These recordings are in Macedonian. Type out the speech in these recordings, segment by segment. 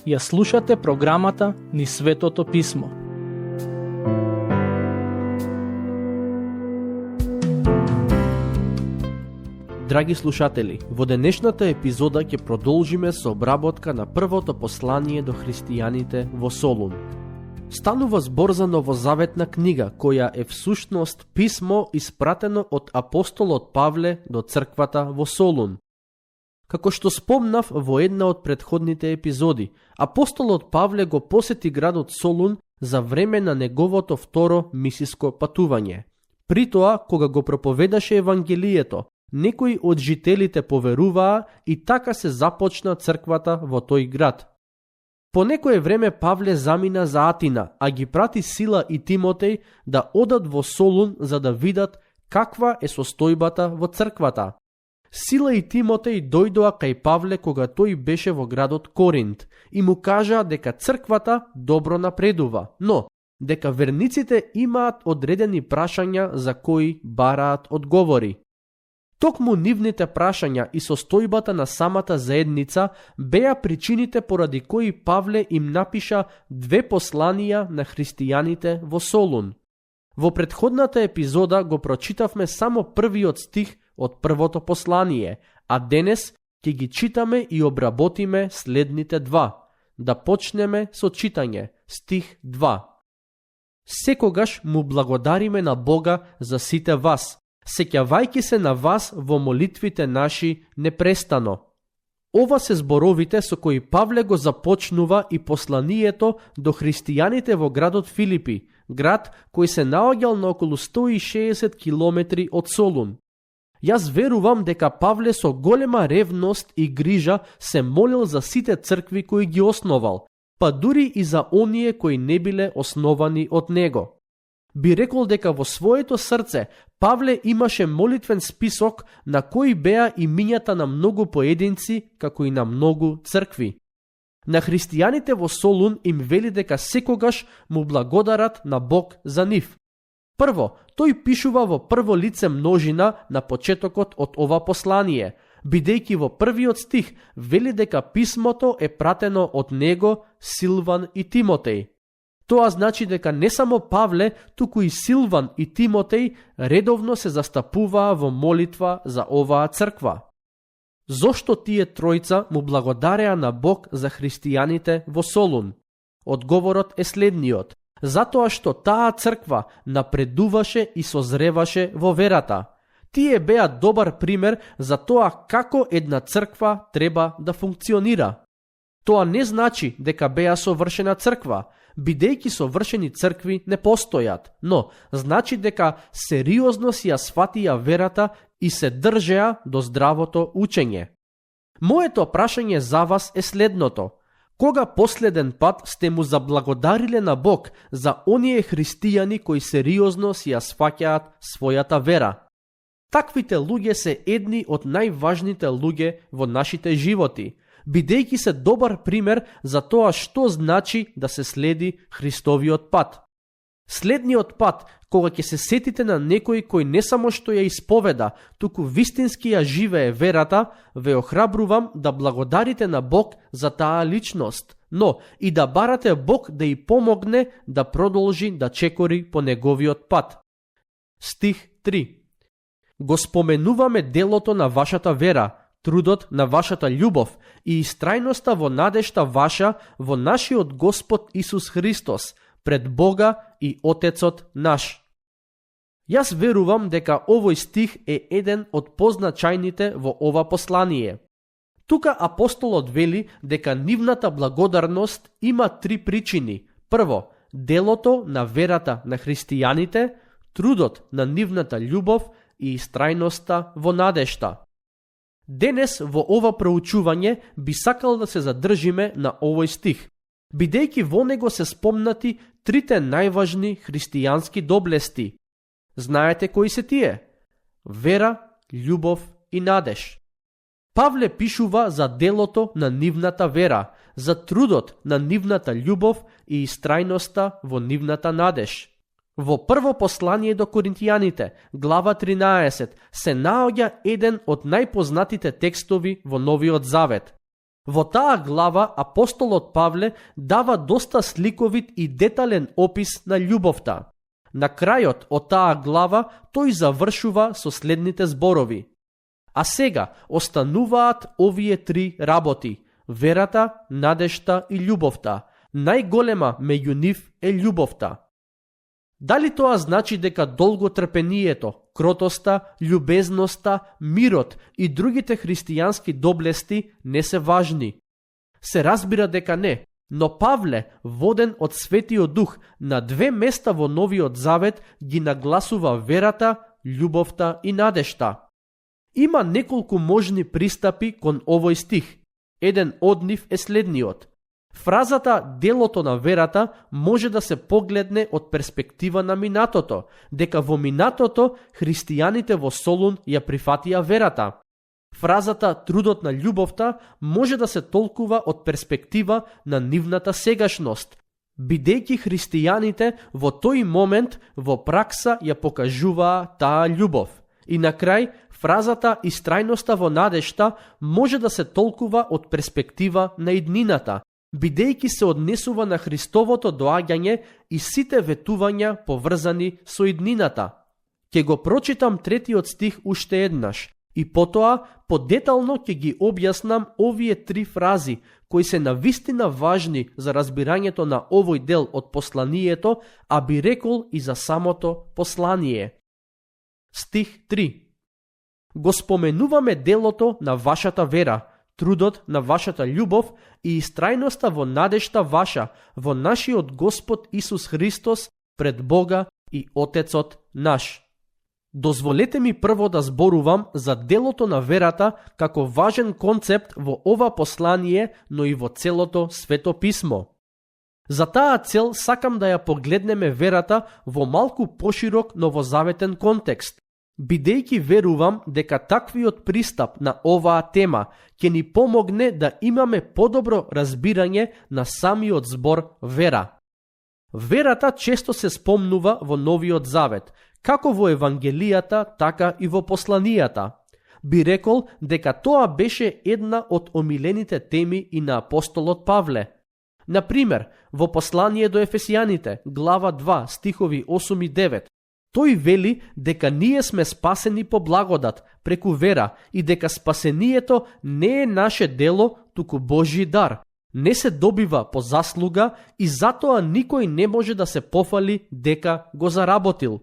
Ја слушате програмата Низ Светото Писмо. Драги слушатели, во денешната епизода ќе продолжиме со обработка на првото послание до христијаните во Солун. Станува збор за новозаветна книга, која е всушност писмо испратено од апостолот Павле до црквата во Солун. Како што спомнав во една од предходните епизоди, апостолот Павле го посети градот Солун за време на неговото второ мисиско патување. При тоа, кога го проповедаше Евангелието, некои од жителите поверуваа и така се започна црквата во тој град. По некое време Павле замина за Атина, а ги прати Сила и Тимотеј да одат во Солун за да видат каква е состојбата во црквата. Сила и Тимотеј дојдоа кај Павле кога тој беше во градот Коринт и му кажаа дека црквата добро напредува, но дека верниците имаат одредени прашања за кои бараат одговори. Токму нивните прашања и состојбата на самата заедница беа причините поради кои Павле им напиша 2 посланија на христијаните во Солун. Во претходната епизода го прочитавме само првиот стих од првото послание, а денес ќе ги читаме и обработиме следните 2. Да почнеме со читање, стих 2. Секогаш му благодариме на Бога за сите вас, сеќавајќи се на вас во молитвите наши непрестано. Ова се зборовите со кои Павле го започнува и посланието до христијаните во градот Филипи, град кој се наоѓал на околу 160 километри од Солун. Јас верувам дека Павле со голема ревност и грижа се молил за сите цркви кои ги основал, па дури и за оние кои не биле основани од него. Би рекол дека во своето срце Павле имаше молитвен список на кои беа имињата на многу поединци, како и на многу цркви. На христијаните во Солун им вели дека секогаш му благодарат на Бог за нив. Прво, тој пишува во прво лице множина на почетокот од ова послание, бидејќи во првиот стих вели дека писмото е пратено од него, Силван и Тимотеј. Тоа значи дека не само Павле, туку и Силван и Тимотеј редовно се застапуваа во молитва за оваа црква. Зошто тие тројца му благодареа на Бог за христијаните во Солун? Одговорот е следниот. Затоа што таа црква напредуваше и созреваше во верата. Тие беа добар пример за тоа како една црква треба да функционира. Тоа не значи дека беа совршена црква, бидејќи совршени цркви не постојат, но значи дека сериозно си ја сватија верата и се држеа до здравото учење. Моето прашање за вас е следното. Кога последен пат сте му заблагодариле на Бог за оние христијани кои сериозно си ја сваќаат својата вера? Таквите луѓе се едни од најважните луѓе во нашите животи, бидејќи се добар пример за тоа што значи да се следи Христовиот пат. Следниот пат, кога ќе се сетите на некој кој не само што ја исповеда, туку вистински ја живее верата, ве охрабрувам да благодарите на Бог за таа личност, но и да барате Бог да ја помогне да продолжи да чекори по неговиот пат. Стих 3. Го споменуваме делото на вашата вера, трудот на вашата љубов и истрајноста во надежта ваша во нашиот Господ Исус Христос, пред Бога и Отецот наш. Јас верувам дека овој стих е еден од позначајните во ова послание. Тука апостолот вели дека нивната благодарност има 3 причини. Прво, делото на верата на христијаните, трудот на нивната љубов и истрајноста во надежта. Денес во ова проучување би сакал да се задржиме на овој стих, бидејќи во него се спомнати 3 најважни христијански доблести. Знаете кои се тие? Вера, љубов и надеж. Павле пишува за делото на нивната вера, за трудот на нивната љубов и истрајноста во нивната надеж. Во прво послание до Коринтијаните, глава 13, се наоѓа еден од најпознатите текстови во Новиот Завет. Во таа глава апостолот Павле дава доста сликовит и детален опис на љубовта. На крајот од таа глава тој завршува со следните зборови. А сега остануваат овие три работи: верата, надежта и љубовта. Најголема меѓу нив е љубовта. Дали тоа значи дека долготрпението, кротоста, љубезноста, мирот и другите христијански доблести не се важни? Се разбира дека не, но Павле, воден од Светиот Дух, на две места во Новиот Завет ги нагласува верата, љубовта и надежта. Има неколку можни пристапи кон овој стих. Еден од нив е следниот. Фразата делото на верата може да се погледне од перспектива на минатото, дека во минатото христијаните во Солун ја прифатија верата. Фразата трудот на љубовта може да се толкува од перспектива на нивната сегашност, бидејќи христијаните во тој момент во пракса ја покажуваа таа љубов. И на крај, фразата истрајноста во надежта може да се толкува од перспектива на иднината, бидејќи се однесува на Христовото доаѓање и сите ветувања поврзани со иднината. Ќе го прочитам третиот стих уште еднаш и потоа подетално ќе ги објаснам овие три фрази кои се навистина важни за разбирањето на овој дел од посланието, а би рекол и за самото послание. Стих 3. Го споменуваме делото на вашата вера, трудот на вашата љубов и истрајноста во надежта ваша во нашиот Господ Исус Христос пред Бога и Отецот наш. Дозволете ми прво да зборувам за делото на верата како важен концепт во ова послание, но и во целото Свето писмо. За таа цел сакам да ја погледнеме верата во малку поширок новозаветен контекст, бидејќи верувам дека таквиот пристап на оваа тема ќе ни помогне да имаме подобро разбирање на самиот збор вера. Верата често се спомнува во Новиот Завет, како во Евангелијата, така и во посланијата. Би рекол дека тоа беше една од омилените теми и на апостолот Павле. Например, во послание до Ефесијаните, глава 2, стихови 8 и 9, тој вели дека ние сме спасени по благодат, преку вера, и дека спасението не е наше дело, туку Божји дар. Не се добива по заслуга и затоа никој не може да се пофали дека го заработил.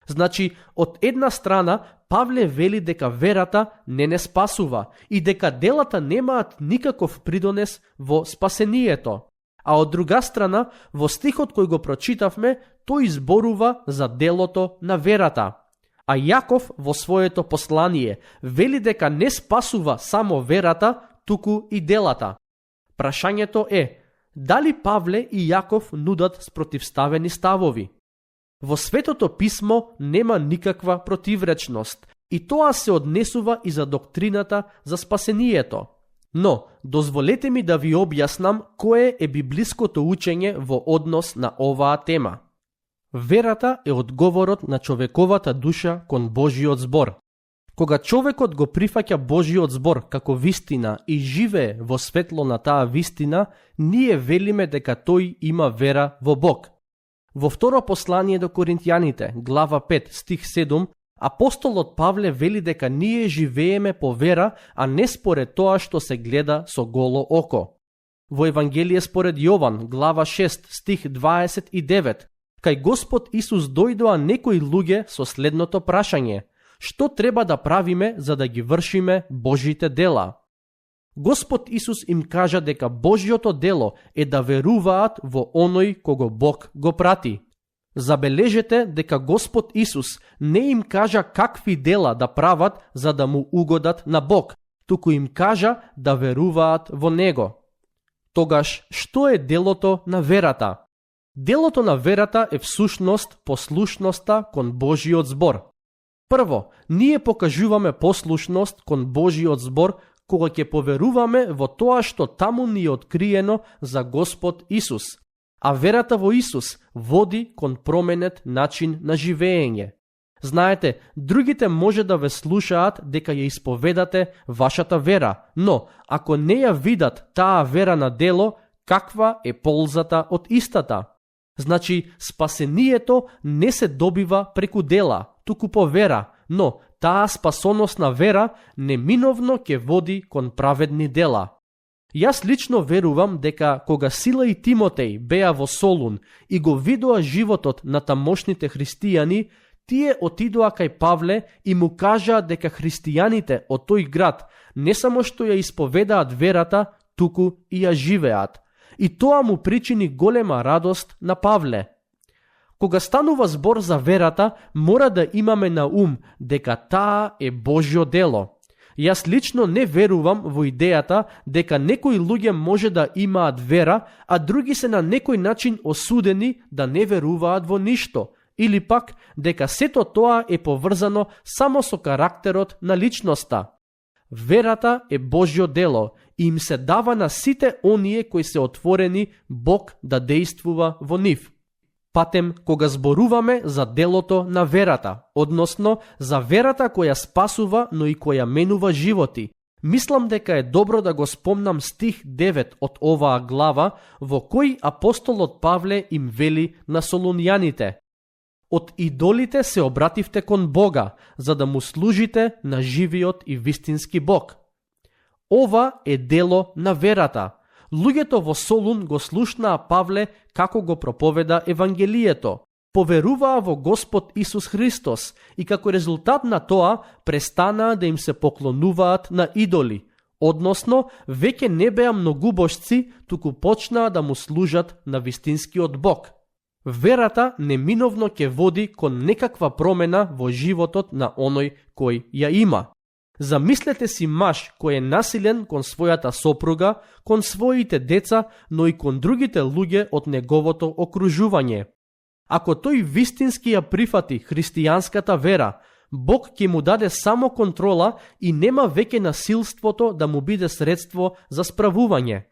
Значи, од една страна, Павле вели дека верата не спасува и дека делата немаат никаков придонес во спасението. А од друга страна, во стихот кој го прочитавме, тој изборува за делото на верата. А Јаков во своето послание вели дека не спасува само верата, туку и делата. Прашањето е, дали Павле и Јаков нудат спротивставени ставови? Во Светото писмо нема никаква противречност и тоа се однесува и за доктрината за спасението. Но, дозволете ми да ви објаснам кое е библиското учење во однос на оваа тема. Верата е одговорот на човековата душа кон Божиот збор. Кога човекот го прифаќа Божиот збор како вистина и живее во светло на таа вистина, ние велиме дека тој има вера во Бог. Во второ послание до Коринтијаните, глава 5, стих 7, апостолот Павле вели дека ние живееме по вера, а не според тоа што се гледа со голо око. Во Евангелие според Јован, глава 6, стих 29, кај Господ Исус дојдоа некои луѓе со следното прашање: што треба да правиме за да ги вршиме Божите дела? Господ Исус им кажа дека Божјото дело е да веруваат во оној кого Бог го прати. Забележете дека Господ Исус не им кажа какви дела да прават за да му угодат на Бог, туку им кажа да веруваат во Него. Тогаш, што е делото на верата? Делото на верата е всушност послушноста кон Божиот збор. Прво, ние покажуваме послушност кон Божиот збор кога ќе поверуваме во тоа што таму ни е откриено за Господ Исус. а верата во Исус води кон променет начин на живење. Знаете, другите може да ве слушаат дека ја исповедате вашата вера, но ако не ја видат таа вера на дело, каква е ползата од истата? Значи, спасението не се добива преку дела, туку по вера, но таа спасоносна вера неминовно ќе води кон праведни дела. Јас лично верувам дека кога Сила и Тимотеј беа во Солун и го видоа животот на тамошните христијани, тие отидоа кај Павле и му кажаа дека христијаните од тој град не само што ја исповедаат верата, туку и ја живеат. И тоа му причини голема радост на Павле. Кога станува збор за верата, мора да имаме на ум дека таа е Божјо дело. Јас лично не верувам во идејата дека некои луѓе може да имаат вера, а други се на некој начин осудени да не веруваат во ништо, или пак дека сето тоа е поврзано само со карактерот на личноста. Верата е Божјо дело и им се дава на сите оние кои се отворени Бог да действува во нив. Патем, кога зборуваме за делото на верата, односно за верата која спасува, но и која менува животи, мислам дека е добро да го спомнам стих 9 од оваа глава, во кој апостолот Павле им вели на солунјаните: "Од идолите се обративте кон Бога, за да му служите на живиот и вистински Бог." Ова е дело на верата. Луѓето во Солун го слушнаа Павле како го проповеда Евангелието, поверуваа во Господ Исус Христос и како резултат на тоа престанаа да им се поклонуваат на идоли, односно веќе не беа многубожци, туку почнаа да му служат на вистинскиот Бог. Верата неминовно ќе води кон некаква промена во животот на оној кој ја има. Замислете си маж кој е насилен кон својата сопруга, кон своите деца, но и кон другите луѓе од неговото окружување. Ако тој вистински ја прифати христијанската вера, Бог ќе му даде само контрола и нема веќе насилството да му биде средство за справување.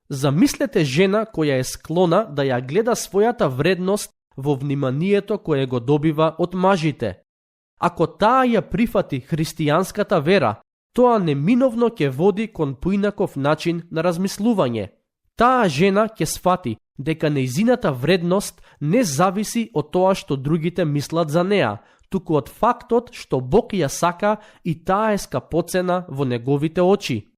Замислете жена која е склона да ја гледа својата вредност во вниманието кое го добива од мажите. Ако таа ја прифати христијанската вера, тоа неминовно ќе води кон поинаков начин на размислување. Таа жена ќе сфати дека нејзината вредност не зависи од тоа што другите мислат за неа, туку од фактот што Бог ја сака и таа е скапоцена во неговите очи.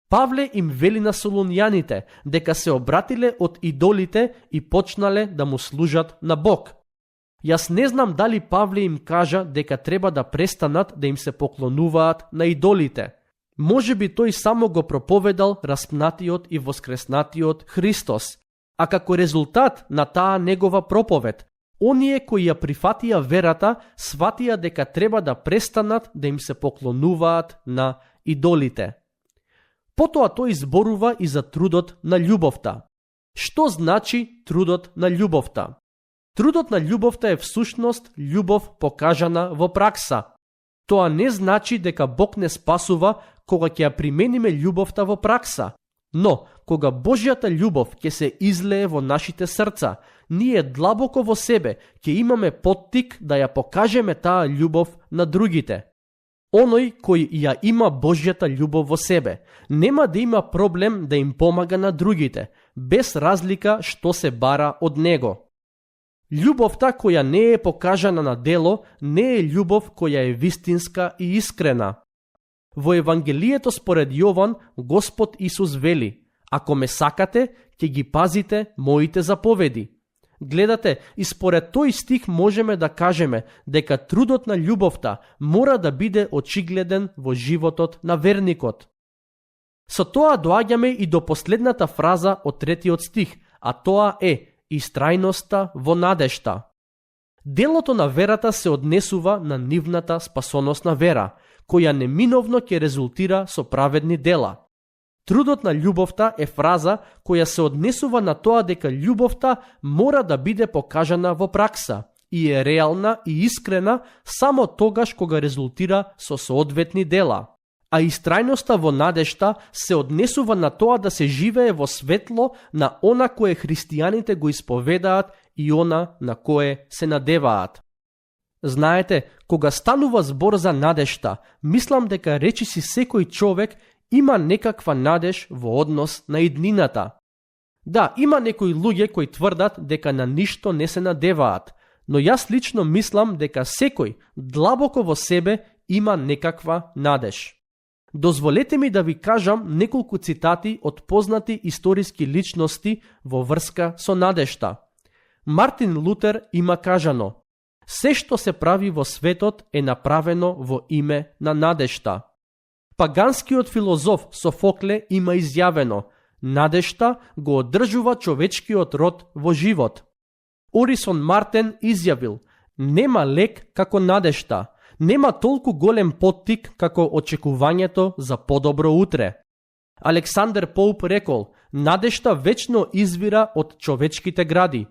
Павле им вели на солунјаните дека се обратиле од идолите и почнале да му служат на Бог. Јас не знам дали Павле им кажа дека треба да престанат да им се поклонуваат на идолите. Може би тој само го проповедал распнатиот и воскреснатиот Христос, а како резултат на таа негова проповед, оние кои ја прифатија верата сватија дека треба да престанат да им се поклонуваат на идолите. Потоа тој зборува и за трудот на љубовта. Што значи трудот на љубовта? Трудот на љубовта е всушност љубов покажана во пракса. Тоа не значи дека Бог не спасува кога ќе ја примениме љубовта во пракса. Но, кога Божјата љубов ќе се излее во нашите срца, ние длабоко во себе ќе имаме поттик да ја покажеме таа љубов на другите. Оној кој ја има Божјата љубов во себе, нема да има проблем да им помага на другите, без разлика што се бара од него. Љубовта која не е покажана на дело, не е љубов која е вистинска и искрена. Во Евангелието според Јован, Господ Исус вели: "Ако ме сакате, ќе ги пазите моите заповеди." Гледате, и според тој стих можеме да кажеме дека трудот на љубовта мора да биде очигледен во животот на верникот. Со тоа доаѓаме и до последната фраза од третиот стих, а тоа е истрајноста во надежта. Делото на верата се однесува на нивната спасоносна вера, која неминовно ќе резултира со праведни дела. Трудот на љубовта е фраза која се однесува на тоа дека љубовта мора да биде покажана во пракса и е реална и искрена само тогаш кога резултира со соодветни дела. а истрајноста во надежта се однесува на тоа да се живее во светло на она кое христијаните го исповедаат и она на кое се надеваат. Знаете, кога станува збор за надежта, мислам дека речиси секој човек има некаква надеж во однос на иднината. Да, има некои луѓе кои тврдат дека на ништо не се надеваат, но јас лично мислам дека секој длабоко во себе има некаква надеж. Дозволете ми да ви кажам неколку цитати од познати историски личности во врска со надежта. Мартин Лутер има кажано: се што се прави во светот е направено во име на надежта. Паганскиот филозоф Софокле има изјавено: надежта го одржува човечкиот род во живот. Орисон Мартен изјавил: нема лек како надежта, нема толку голем поттик како очекувањето за подобро утре. Александер Поуп рекол: надежта вечно извира од човечките гради.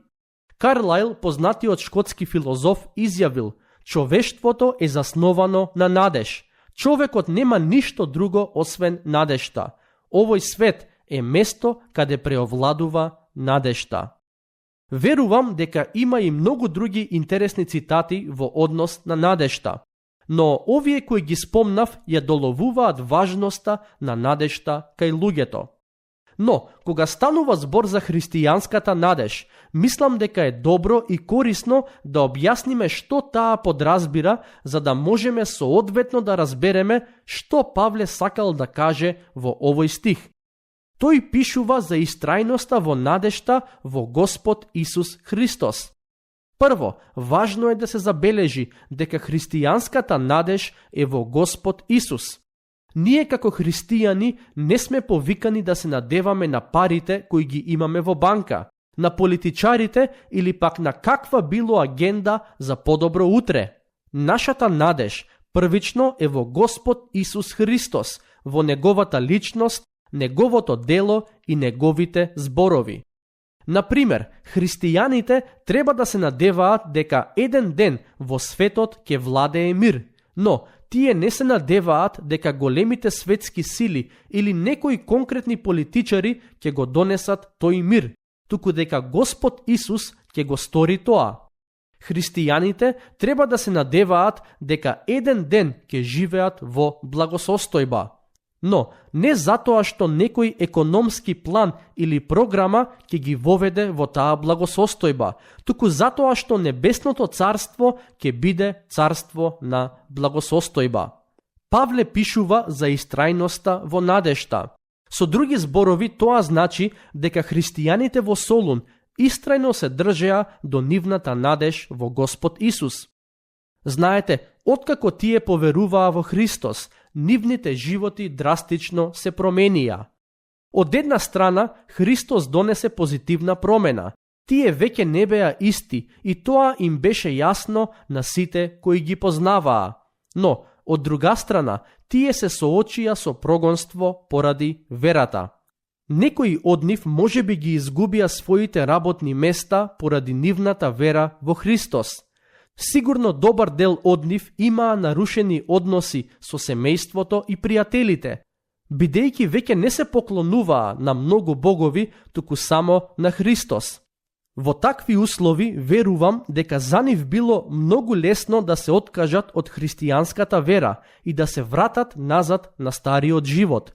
Карлайл, познатиот шкотски филозоф, изјавил: човештвото е засновано на надеж. Човекот нема ништо друго освен надежта. Овој свет е место каде преовладува надежта. Верувам дека има и многу други интересни цитати во однос на надежта, но овие кои ги спомнав ја доловуваат важноста на надежта кај луѓето. Но, кога станува збор за христијанската надеж, мислам дека е добро и корисно да објасниме што таа подразбира, за да можеме соодветно да разбереме што Павле сакал да каже во овој стих. Тој пишува за истрајноста во надежта во Господ Исус Христос. Прво, важно е да се забележи дека христијанската надеж е во Господ Исус. Ние како христијани не сме повикани да се надеваме на парите кои ги имаме во банка, на политичарите или пак на каква било агенда за подобро утре. Нашата надеж првично е во Господ Исус Христос, во Неговата личност, Неговото дело и Неговите зборови. Например, христијаните треба да се надеваат дека еден ден во светот ќе владее мир, но тие не се надеваат дека големите светски сили или некои конкретни политичари ќе го донесат тој мир, туку дека Господ Исус ќе го стори тоа. Христијаните треба да се надеваат дека еден ден ќе живеат во благосостојба. Но не затоа што некој економски план или програма ќе ги воведе во таа благосостојба, туку затоа што небесното царство ќе биде царство на благосостојба. Павле пишува за истрајноста во надежта. Со други зборови, тоа значи дека христијаните во Солун истрајно се држеа до нивната надеж во Господ Исус. Знаете, откако тие поверуваа во Христос, нивните животи драстично се променија. Од една страна, Христос донесе позитивна промена. Тие веќе не беа исти и тоа им беше јасно на сите кои ги познаваа. Но, од друга страна, тие се соочија со прогонство поради верата. Некои од нив можеби ги изгубија своите работни места поради нивната вера во Христос. Сигурно добар дел од нив имаа нарушени односи со семејството и пријателите, бидејќи веќе не се поклонуваа на многу богови, туку само на Христос. Во такви услови верувам дека за нив било многу лесно да се откажат од христијанската вера и да се вратат назад на стариот живот.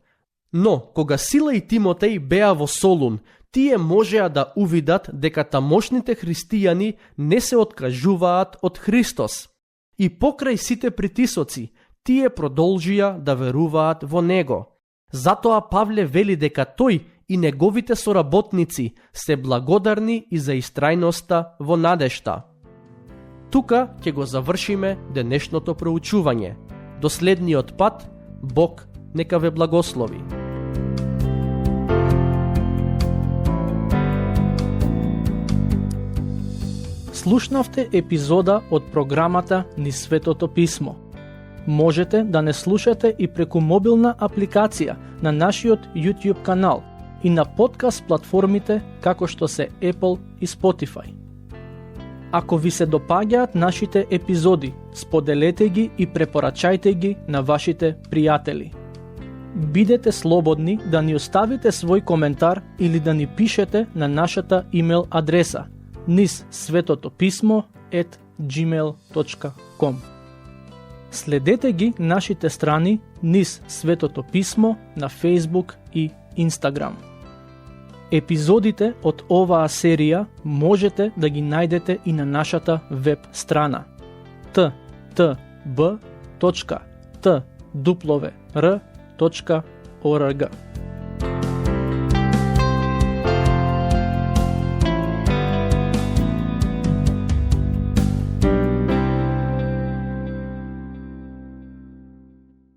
Но, кога Сила и Тимотеј беа во Солун, тие можеа да увидат дека тамошните христијани не се откажуваат од Христос. И покрај сите притисоци, тие продолжија да веруваат во Него. Затоа Павле вели дека тој и неговите соработници се благодарни и за истрајноста во надежта. Тука ќе го завршиме денешното проучување. До следниот пат, Бог нека ве благослови. Слушнавте епизода од програмата Низ Светото Писмо. Можете да не слушате и преку мобилна апликација на нашиот YouTube канал и на подкаст платформите како што се Apple и Spotify. Ако ви се допаѓаат нашите епизоди, споделете ги и препорачајте ги на вашите пријатели. Бидете слободни да ни оставите свој коментар или да ни пишете на нашата имейл адреса nissvetotopисmo@gmail.com. Следете ги нашите страни Низ Светото Писмо на Facebook и Instagram. Епизодите од оваа серија можете да ги најдете и на нашата веб страна ttb.twr.org.